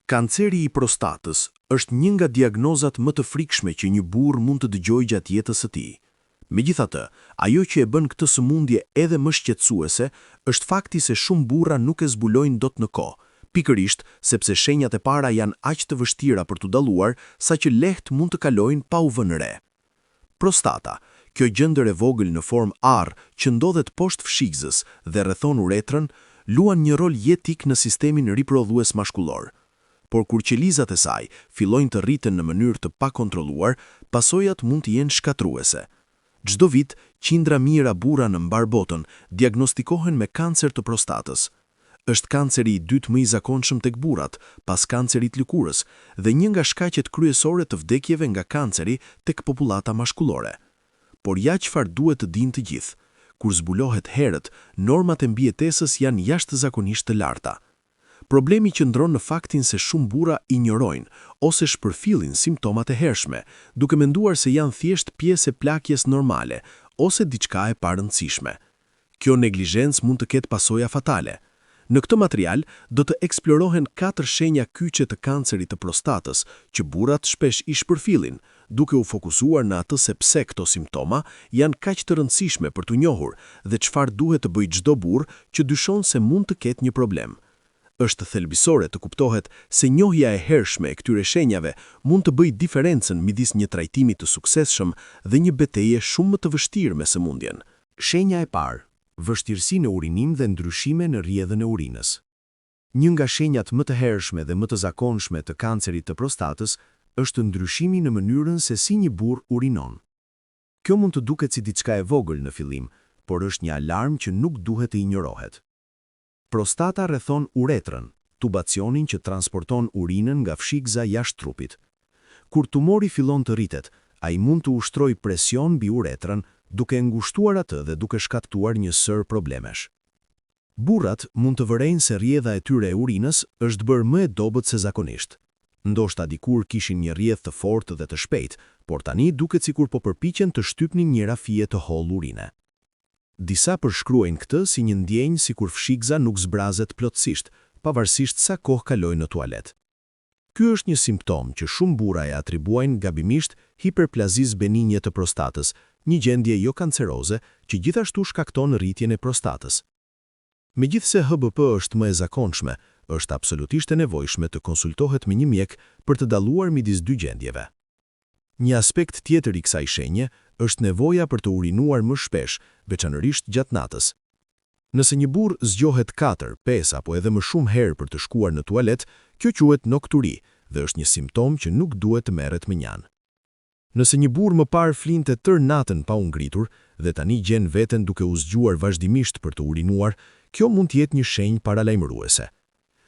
Kanceri i prostatës është një nga diagnozat më të frikshme që një burrë mund të dëgjojë gjatë jetës së tij. Megjithatë, ajo që e bën këtë sëmundje edhe më shqetësuese është fakti se shumë burra nuk e zbulojnë dot në kohë, pikërisht sepse shenjat e para janë aq të vështira për t'u dalluar saqë lehtë mund të kalojnë pa u vënë re. Prostata, kjo gjëndër e vogël në formë arrë që ndodhet poshtë fshikëzës dhe rrethon uretrën, luan një rol jetik në sistemin riprodhues mashkullor. Por kur qelizat e saj fillojnë të rriten në mënyrë të pakontrolluar, pasojat mund të jenë shkatërruese. Çdo vit, qindra mijëra burra në mbarë botën diagnostikohen me kancer të prostatës. Është kanceri i dytë më i zakonshëm tek burrat, pas kancerit lëkurës, dhe një nga shkaqet kryesore të vdekjeve nga kanceri tek popullata mashkullore. Por ja çfarë duhet të dinë të gjithë. Kur zbulohet herët, normat e mbijetesës janë jashtëzakonisht të larta. Problemi qëndron në faktin se shumë burra injorojnë ose shpërfillin simptomat e hershme, duke menduar se janë thjesht pjesë e plakjes normale ose diçka e parëndësishme. Kjo neglizhencë mund të ketë pasoja fatale. Në këtë material do të eksplorohen katër shenja kyçe të kancerit të prostatës që burrat shpesh i shpërfillin, duke u fokusuar në atë se pse këto simptoma janë kaq të rëndësishme për t'u njohur dhe çfarë duhet të bëjë çdo burrë që dyshon se mund të ketë një problem. Është thelbësore të kuptohet se njohja e hershme e këtyre shenjave mund të bëjë diferencën midis një trajtimi të suksesshëm dhe një beteje shumë më të vështirë me sëmundjen. Shenja e parë, vështirësi në urinim dhe ndryshime në rrjedhën e urinës. Një nga shenjat më të hershme dhe më të zakonshme të kancerit të prostatës është ndryshimi në mënyrën se si një burrë urinon. Kjo mund të duket si diçka e vogël në fillim, por është një alarm që nuk duhet të injorohet. Prostata rrethon uretrën, tubacionin që transporton urinën nga fshikëza jashtë trupit. Kur tumori fillon të rritet, ai mund të ushtrojë presion mbi uretrën, duke e ngushtuar atë dhe duke shkaktuar një sërë problemesh. Burrat mund të vërejnë se rrjedha e tyre e urinës është bërë më e dobët se zakonisht. Ndoshta dikur kishin një rrjedhë të fortë dhe të shpejtë, por tani duket sikur po përpiqen të shtypnin një fije të hollë urine. Disa përshkruajnë këtë si një ndjenjë sikur fshikëza nuk zbrazet plotësisht, pavarësisht sa kohë kalojnë në tualet. Ky është një simptomë që shumë burra e atribuojnë gabimisht hiperplazisë beninje të prostatës, një gjendje jo kanceroze që gjithashtu shkakton rritjen e prostatës. Megjithëse HBP është më e zakonshme, është absolutisht e nevojshme të konsultohet me një mjek për të dalluar midis dy gjendjeve. Një aspekt tjetër i kësaj shenje është nevoja për të urinuar më shpesh, veçanërisht gjatë natës. Nëse një burrë zgjohet 4, 5 apo edhe më shumë herë për të shkuar në tualet, kjo quhet nokturi dhe është një simptomë që nuk duhet të merret mënjanë. Nëse një burrë më parë flinte tërë natën pa u ngritur dhe tani gjen veten duke u zgjuar vazhdimisht për të urinuar, kjo mund të jetë një shenjë paralajmëruese.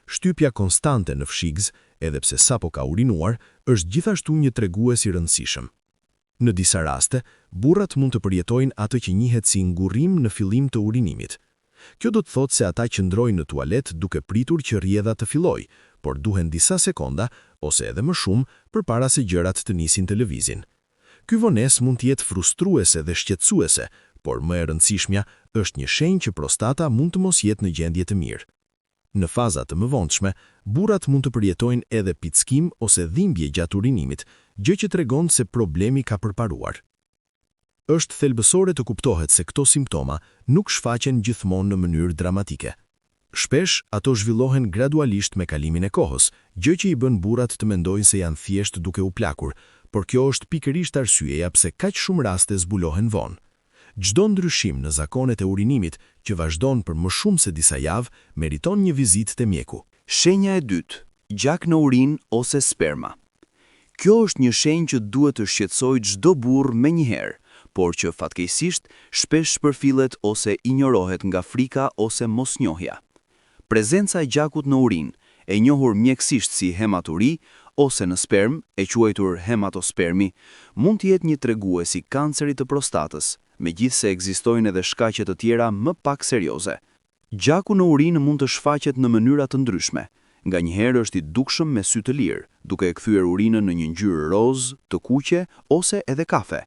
Shtypja konstante në fshikëz, edhe pse sapo ka urinuar, është gjithashtu një tregues i rëndësishëm. Në disa raste, burrat mund të përjetojnë atë që njihet si ngurrim në fillim të urinimit. Kjo do të thotë se ata qëndrojnë në tualet duke pritur që rrjedha të fillojë, por duhen disa sekonda, ose edhe më shumë, përpara se gjërat të nisin të lëvizin. Ky vonesë mund të jetë frustruese dhe shqetësuese, por më e rëndësishmja është një shenjë që prostata mund të mos jetë në gjendje të mirë. Në faza të mëvonshme, burrat mund të përjetojnë edhe pickim ose dhimbje gjatë urinimit, gjë që tregon se problemi ka përparuar. Është thelbësore të kuptohet se këto simptoma nuk shfaqen gjithmonë në mënyrë dramatike. Shpesh, ato zhvillohen gradualisht me kalimin e kohës, gjë që i bën burrat të mendojnë se janë thjesht duke u plakur, por kjo është pikërisht arsyeja pse kaq shumë raste zbulohen vonë. Çdo ndryshim në zakonet e urinimit që vazhdon për më shumë se disa javë meriton një vizitë te mjeku. Shenja e dytë, gjak në urinë ose sperma. Kjo është një shenjë që duhet të shqetësojë çdo burrë menjëherë, por që fatkeqësisht shpesh shpërfillet ose injorohet nga frika ose mosnjohja. Prezenca e gjakut në urinë, e njohur mjekësisht si hematuri, ose në spermë, e quajtur hematospermi, mund të jetë një tregues i kancerit të prostatës, megjithëse ekzistojnë edhe shkaqe të tjera më pak serioze. Gjaku në urinë mund të shfaqet në mënyra të ndryshme. Nganjëherë është i dukshëm me sy të lirë, duke e kthyer urinën në një ngjyrë rozë, të kuqe ose edhe kafe.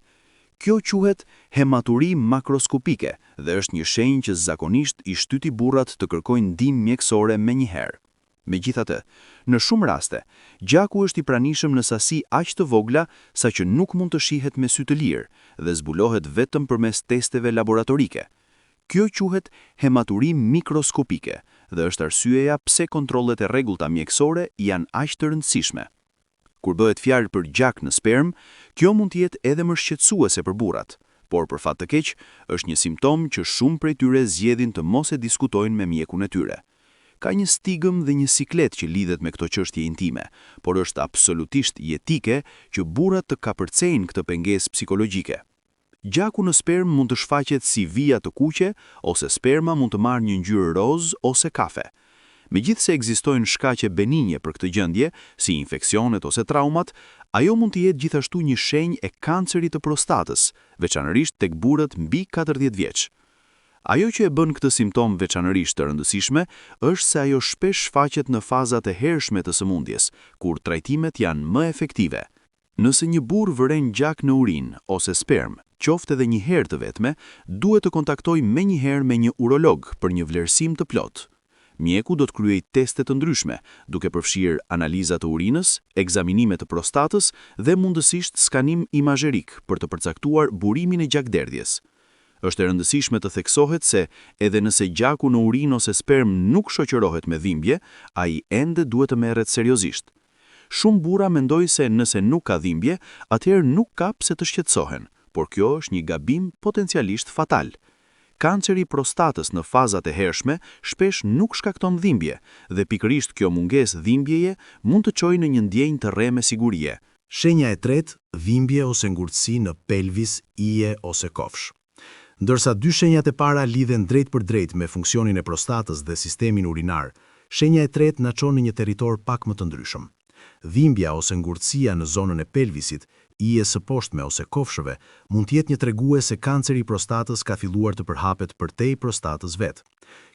Kjo quhet hematuri makroskopike dhe është një shenjë që zakonisht i shtyti burrat të kërkojnë ndihmë mjekësore menjëherë. Megjithatë, në shumë raste, gjaku është i pranishëm në sasi aq të vogla saqë nuk mund të shihet me sy të lirë dhe zbulohet vetëm përmes testeve laboratorike. Kjo quhet hematuri mikroskopike dhe është arsyeja pse kontrollet e rregullta mjekësore janë aq të rëndësishme. Kur bëhet fjalë për gjak në spermë, kjo mund të jetë edhe më shqetësuese për burrat, por për fat të keq, është një simptomë që shumë prej tyre zgjedhin të mos e diskutojnë me mjekun e tyre. Ka një stigmë dhe një siklet që lidhet me këto çështje intime, por është absolutisht jetike që burrat të kapërcejnë këtë pengesë psikologjike. Gjaku në spermë mund të shfaqet si vija të kuqe ose sperma mund të marrë një ngjyrë rozë ose kafe. Megjithëse ekzistojnë shkaqe beninje për këtë gjendje, si infeksionet ose traumat, ajo mund të jetë gjithashtu një shenjë e kancerit të prostatës, veçanërisht tek burrat mbi 40 vjeç. Ajo që e bën këtë simptomë veçanërisht të rëndësishme është se ajo shpesh shfaqet në fazat e hershme të sëmundjes, kur trajtimet janë më efektive. Nëse një burrë vëren gjak në urinë ose spermë, qoftë edhe një herë të vetme, duhet të kontaktojë menjëherë me një urolog për një vlerësim të plotë. Mjeku do të kryejë teste të ndryshme, duke përfshirë analiza të urinës, ekzaminime të prostatës dhe mundësisht skanim imazherik për të përcaktuar burimin e gjakderdhjes. Është e rëndësishme të theksohet se, edhe nëse gjaku në urinë ose spermë nuk shoqërohet me dhimbje, ai ende duhet të merret seriozisht. Shumë burra mendojnë se nëse nuk ka dhimbje, atëherë nuk ka pse të shqetësohen, por kjo është një gabim potencialisht fatal. Kanceri i prostatës në fazat e hershme shpesh nuk shkakton dhimbje dhe pikërisht kjo mungesë dhimbjeje mund të çojë në një ndjenjë të rreme sigurie. Shenja e tretë, dhimbje ose ngurtësi në pelvis, ije ose kofshë. Ndërsa dy shenjat e para lidhen drejtpërdrejt me funksionin e prostatës dhe sistemin urinar, shenja e tretë na çon në një territor pak më të ndryshëm. Dhimbja ose ngurtësia në zonën e pelvisit, ijes së poshtme ose kofshëve, mund të jetë një tregues se kanceri i prostatës ka filluar të përhapet përtej prostatës vetë.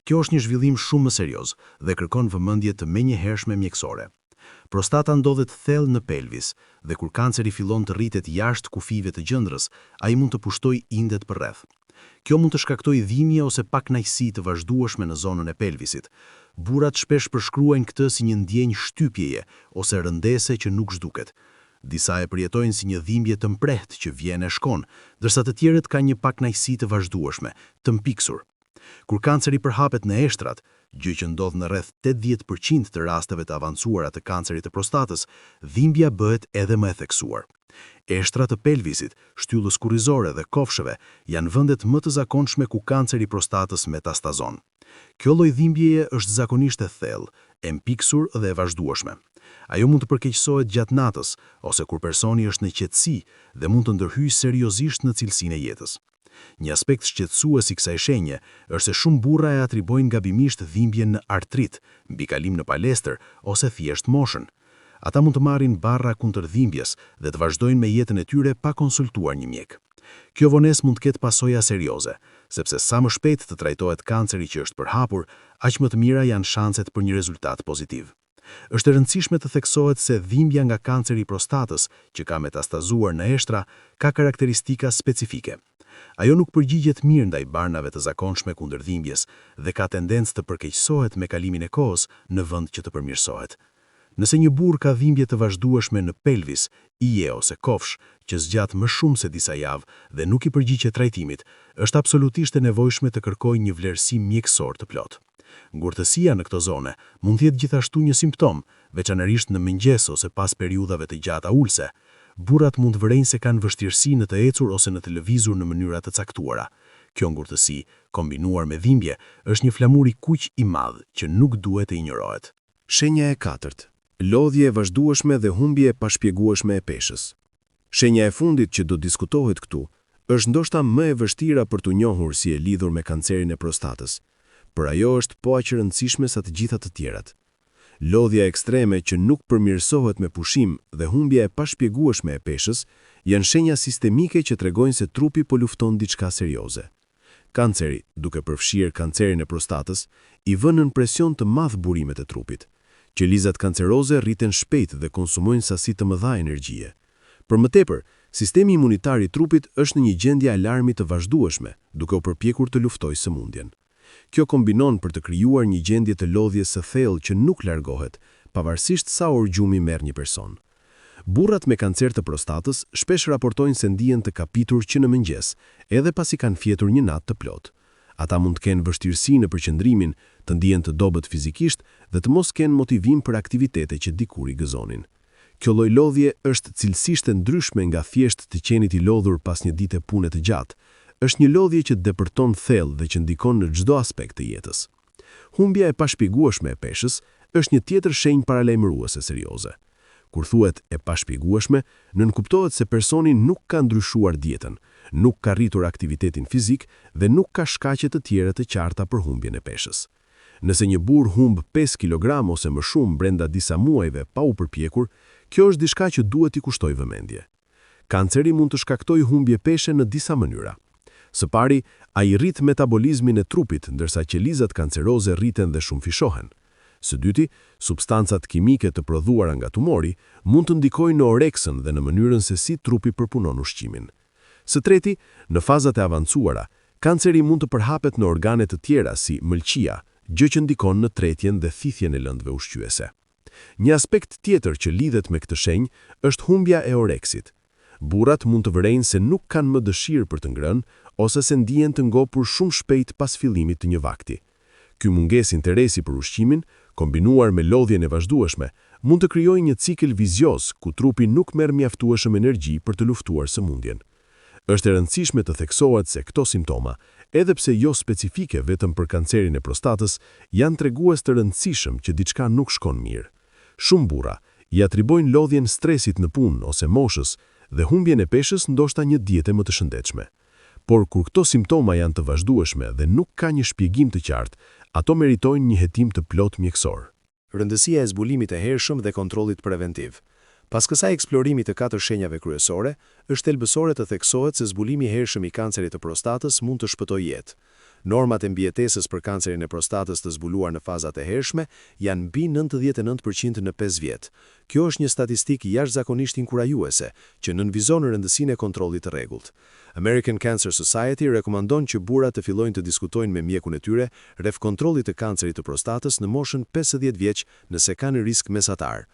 Kjo është një zhvillim shumë më serioz dhe kërkon vëmendje të menjëhershme mjekësore. Prostata ndodhet thellë në pelvis dhe kur kanceri fillon të rritet jashtë kufijve të gjëndrës, ai mund të pushtojë indet përreth. Kjo mund të shkaktojë dhimbje ose pakënaqësi të vazhdueshme në zonën e pelvisit. Burrat shpesh përshkruajnë këtë si një ndjenjë shtypjeje ose rëndese që nuk zhduket. Disa e përjetojnë si një dhimbje të mprehtë që vjen e shkon, ndërsa të tjerët kanë një pakënaqësi të vazhdueshme, të mpiksur. Kur kanceri përhapet në eshtrat, gjë që ndodh në rreth 80% të rasteve të avancuara të kancerit të prostatës, dhimbja bëhet edhe më e theksuar. Eshtrat të pelvisit, shtyllës kurrizore dhe kofshëve janë vendet më të zakonshme ku kanceri i prostatës metastazon. Kjo lloj dhimbjeje është zakonisht e thellë, e mpiksur dhe e vazhdueshme. Ajo mund të përkeqësohet gjatë natës ose kur personi është në qetësi dhe mund të ndërhyjë seriozisht në cilësinë e jetës. Një aspekt shqetësues i kësaj shenje është se shumë burra e atribuojnë gabimisht dhimbjen në artrit, mbikalim në palestër ose thjesht moshën. Ata mund të marrin barna kundër dhimbjes dhe të vazhdojnë me jetën e tyre pa konsultuar një mjek. Kjo vonesë mund të ketë pasoja serioze, sepse sa më shpejt të trajtohet kanceri që është përhapur, aq më të mira janë shanset për një rezultat pozitiv. Është e rëndësishme të theksohet se dhimbja nga kanceri i prostatës, që ka metastazuar në eshtra, ka karakteristika specifike. Ajo nuk përgjigjet mirë ndaj barnave të zakonshme kundër dhimbjes dhe ka tendencë të përkeqësohet me kalimin e kohës në vend që të përmirësohet. Nëse një burrë ka dhimbje të vazhdueshme në pelvis, ije ose kofshë, që zgjat më shumë se disa javë dhe nuk i përgjigjet trajtimit, është absolutisht e nevojshme të kërkojë një vlerësim mjekësor të plotë. Ngurtësia në këto zone mund të jetë gjithashtu një simptomë, veçanërisht në mëngjes ose pas periudhave të gjata ulëse. Burrat mund të vërejnë se kanë vështirësi në të ecur ose në të lëvizur në mënyra të caktuara. Kjo ngurtësi, kombinuar me dhimbje, është një flamur i kuq i madh që nuk duhet të injorohet. Shenja e katërt, lodhje e vazhdueshme dhe humbje e pashpjegueshme e peshës. Shenja e fundit që do diskutohet këtu është ndoshta më e vështira për t'u njohur si e lidhur me kancerin e prostatës, por ajo është po aq e rëndësishme sa të gjitha të tjerat. Lodhja ekstreme që nuk përmirësohet me pushim dhe humbja e pashpjegueshme e peshës janë shenja sistemike që tregojnë se trupi po lufton diçka serioze. Kanceri, duke përfshirë kancerin e prostatës, i vë nën presion të madh burimet e trupit. Qelizat kanceroze rriten shpejt dhe konsumojnë sasi të mëdha energjie. Për më tepër, sistemi imunitar i trupit është në një gjendje alarmi të vazhdueshme, duke u përpjekur të luftojë sëmundjen. Kjo kombinon për të krijuar një gjendje të lodhjes së thellë që nuk largohet, pavarësisht sa orë gjumi merr një person. Burrat me kancer të prostatës shpesh raportojnë se ndihen të kapitur që në mëngjes, edhe pasi kanë fjetur një natë të plotë. Ata mund të kenë vështirësi në përqendrimin, të ndihen të dobët fizikisht dhe të mos kenë motivim për aktivitete që dikur i gëzonin. Kjo lloj lodhje është cilësisht e ndryshme nga thjesht të qenit i lodhur pas një dite pune të gjatë. Është një lodhje që depërton thellë dhe që ndikon në çdo aspekt të jetës. Humbja e pashpjegueshme e peshës është një tjetër shenjë paralajmëruese serioze. Kur thuhet e pashpjegueshme, nënkuptohet se personi nuk ka ndryshuar dietën, nuk ka rritur aktivitetin fizik dhe nuk ka shkaqe të tjera të qarta për humbjen e peshës. Nëse një burrë humb 5 kg ose më shumë brenda disa muajve pa u përpjekur, kjo është diçka që duhet t'i kushtojë vëmendje. Kanceri mund të shkaktojë humbje peshe në disa mënyra. Së pari, ai rrit metabolizmin e trupit, ndërsa qelizat kanceroze rriten dhe shumëfishohen. Së dyti, substancat kimike të prodhuara nga tumori mund të ndikojnë në oreksën dhe në mënyrën se si trupi përpunon ushqimin. Së treti, në fazat e avancuara, kanceri mund të përhapet në organe të tjera si mëlçia, gjë që ndikon në tretjen dhe thithjen e lëndëve ushqyese. Një aspekt tjetër që lidhet me këtë shenjë është humbja e oreksit. Burrat mund të vërejnë se nuk kanë më dëshirë për të ngrënë ose se ndihen të ngopur shumë shpejt pas fillimit të një vakti. Ky mungesë interesi për ushqimin, kombinuar me lodhjen e vazhdueshme, mund të krijojë një cikël vicioz ku trupi nuk merr mjaftueshëm energji për të luftuar sëmundjen. Është e rëndësishme të theksohet se këto simptoma, edhe pse jo specifike vetëm për kancerin e prostatës, janë tregues të rëndësishëm që diçka nuk shkon mirë. Shumë burra i atribuojnë lodhjen stresit në punë ose moshës dhe humbjen e peshës ndoshta një diete më të shëndetshme. Por kur këto simptoma janë të vazhdueshme dhe nuk ka një shpjegim të qartë, ato meritojnë një hetim të plotë mjekësor. Rëndësia e zbulimit të hershëm dhe kontrollit preventiv. Pas kësaj eksplorimi të katër shenjave kryesore, është thelbësore të theksohet se zbulimi i hershëm i kancerit të prostatës mund të shpëtojë jetë. Normat e mbijetesës për kancerin e prostatës të zbuluar në fazat e hershme janë mbi 99% në 5 vjet. Kjo është një statistikë jashtëzakonisht inkurajuese, që nënvizon rëndësinë e kontrollit të rregullt. American Cancer Society rekomandon që burrat të fillojnë të diskutojnë me mjekun e tyre rreth kontrollit të kancerit të prostatës në moshën 50 vjeç nëse kanë risk mesatar.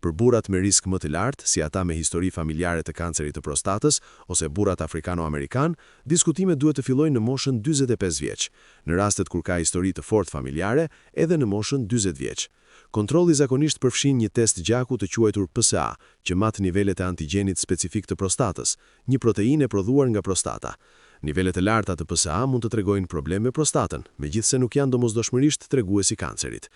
Për burrat me risk më të lartë, si ata me histori familjare të kancerit të prostatës ose burrat afrikano-amerikan, diskutimet duhet të fillojnë në moshën 45 vjeç. Në rastet kur ka histori të fortë familjare, edhe në moshën 40 vjeç. Kontrolli zakonisht përfshin një test gjaku të quajtur PSA, që mat nivelet e antigjenit specifik të prostatës, një proteinë e prodhuar nga prostata. Nivelet e larta të PSA mund të tregojnë probleme me prostatën, megjithëse nuk janë domosdoshmërisht tregues i kancerit.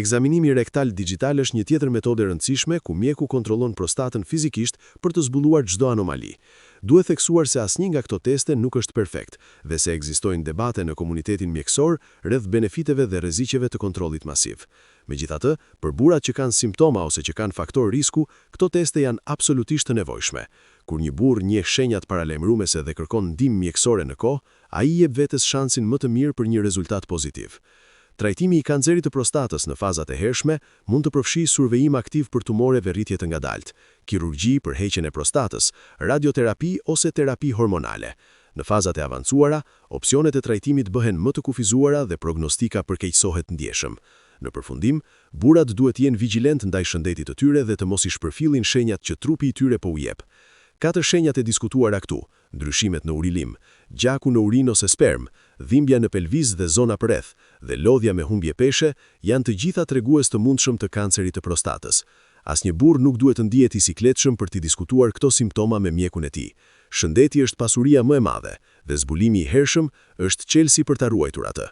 Ekzaminimi rektal digital është një tjetër metodë e rëndësishme ku mjeku kontrollon prostatën fizikisht për të zbuluar çdo anomali. Duhet theksuar se asnjë nga këto teste nuk është perfekt dhe se ekzistojnë debate në komunitetin mjekësor rreth benefiteve dhe rreziqeve të kontrollit masiv. Megjithatë, për burrat që kanë simptoma ose që kanë faktor risku, këto teste janë absolutisht të nevojshme. Kur një burrë njeh shenjat paralajmëruese dhe kërkon ndihmë mjekësore në kohë, ai i jep vetes shansin më të mirë për një rezultat pozitiv. Trajtimi i kancerit të prostatës në fazat e hershme mund të përfshijë survejim aktiv për tumore dhe rritje të ngadaltë, kirurgji për heqjen e prostatës, radioterapi ose terapi hormonale. Në fazat e avancuara, opsionet e trajtimit bëhen më të kufizuara dhe prognostika përkeqësohet ndjeshëm. Në përfundim, burrat duhet jenë vigjilent ndaj shëndetit të tyre dhe të mos i shpërfillin shenjat që trupi i tyre po u jep. Katër shenjat e diskutuara këtu, ndryshimet në urilim, gjaku në urinë ose sperm, dhimbja në pelviz dhe zona përreth, dhe lodhja me humbje peshe, janë të gjitha tregues të mundshëm të kancerit të prostatës. Asnjë burrë nuk duhet të ndihet i sikletshëm për t'i diskutuar këto simptoma me mjekun e tij. Shëndeti është pasuria më e madhe dhe zbulimi i hershëm është çelësi për ta ruajtur atë.